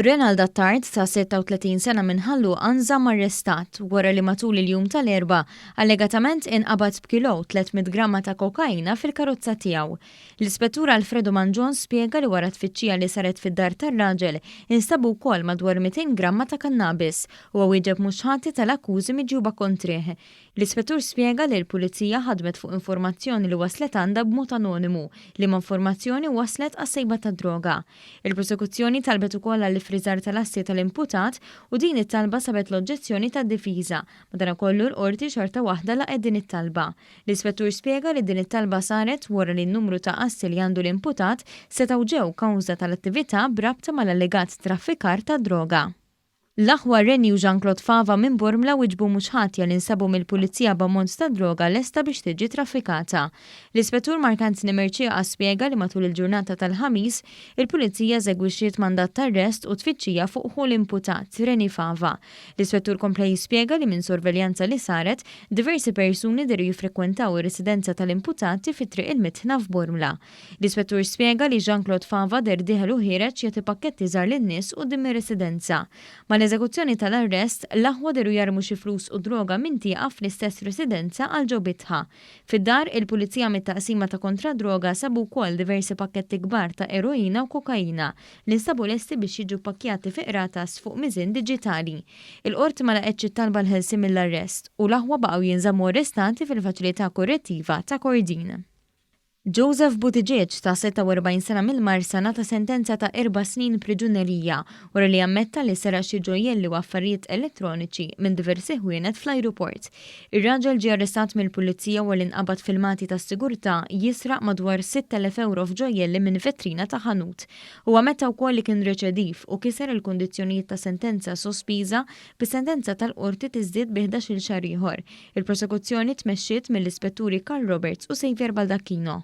Renald Attard ta' 36 sena minn Ħal Luqa nżamm arrestat wara li matul il-jum tal-Erbgħa allegatament inqabad b'kilo u 300 gramma ta' kokaina fil-karozza tiegħu. L-Ispettur Alfredo Mangion spjega li wara tfittxija li saret fid-dar tar-raġel instabu wkoll madwar 200 gramma ta' kannabis. Huwa wieġeb mhux ħati tal-akkużi miġjuba kontrih. L-Ispettur spjega li l-Pulizija ħadmet fuq informazzjoni li waslet għandha b'mod anonimu, liema informazzjoni wasslet għas-sejba tad-droga. Il-Prosekuzzjoni talbet ukoll għall-iffriżar tal-assi tal-imputat u din it-talba sabet l-oġġezzjoni tad-difiża. Madanakollu l-Qorti xorta waħda laqgħet din it-talba. L-Ispettur spjega li din it-talba saret wara li n-numru ta' assi li għandu l-imputat setgħu ġew kawża tal-attività b'rabta mal-allegat traffikar tad-droga. L-aħwa Rennie u Jean Claude Fava minn Bormla wieġbu mhux ħatja li nsabu mill-Pulizija b'ammont ta' droga lesta biex tiġi traffikata. L-Ispettur Mark Anthony Mercieca spjega li matul il-ġurnata tal-Ħamis, il-Pulizija eżegwixxiet mandat t'arrest u tfittxija fuq ħu l-imputat, Rennie Fava. L-Ispettur kompla jispjega li minn sorveljanza li saret, diversi persuni dehru jiffrekwentaw ir-residenza tal-imputati fi Triq il-Mitħna f'Bormla. L-Ispettur spjega li Jean Claude Fava deher dieħel u ħiereġ jagħti pakketti żgħar lin-nies quddiem ir-residenza. Mal-eżekuzzjoni tal-arrest, l-aħwa dehru jarmu xi flus u droga minn tieqa fl-istess residenza għal ġo bitħa. Fid-dar, il-Pulizija mit-Taqsima ta' Kontra d-Droga sabu wkoll diversi pakketti kbar ta' eroina u kokaina li nstabu lesti biex jiġu ppakkjati fi qratas fuq miżien diġitali. Il-Qorti ma laqgħetx it-talba għall-ħelsien mill-arrest u l-aħwa baqgħu jinżammu arrestati fil-Faċilità Korrettiva ta' Kordin. Joseph Buttigieg ta' 46 sena mill-Marsa ngħata sentenza ta' erba' snin priġunerija wara li ammetta li seraq xi ġojjelli u affarijiet elettroniċi minn diversi ħwienet fl-ajruport. Ir-raġel ġie arrestat mill-Pulizija wara li nqabad filmati tas-sigurtà jisraq madwar 6,000 ewro f'ġojjelli minn vetrina ta' ħanut. Huwa ammetta wkoll li kien reċediv u kiser il-kundizzjonijiet ta' sentenza sospiża bis-sentenza tal-Qorti tiżdied bi ħdax-il xahar ieħor. Il-prosekuzzjoni tmexxiet mill-Ispetturi Karl Roberts u Saviour Baldacchino.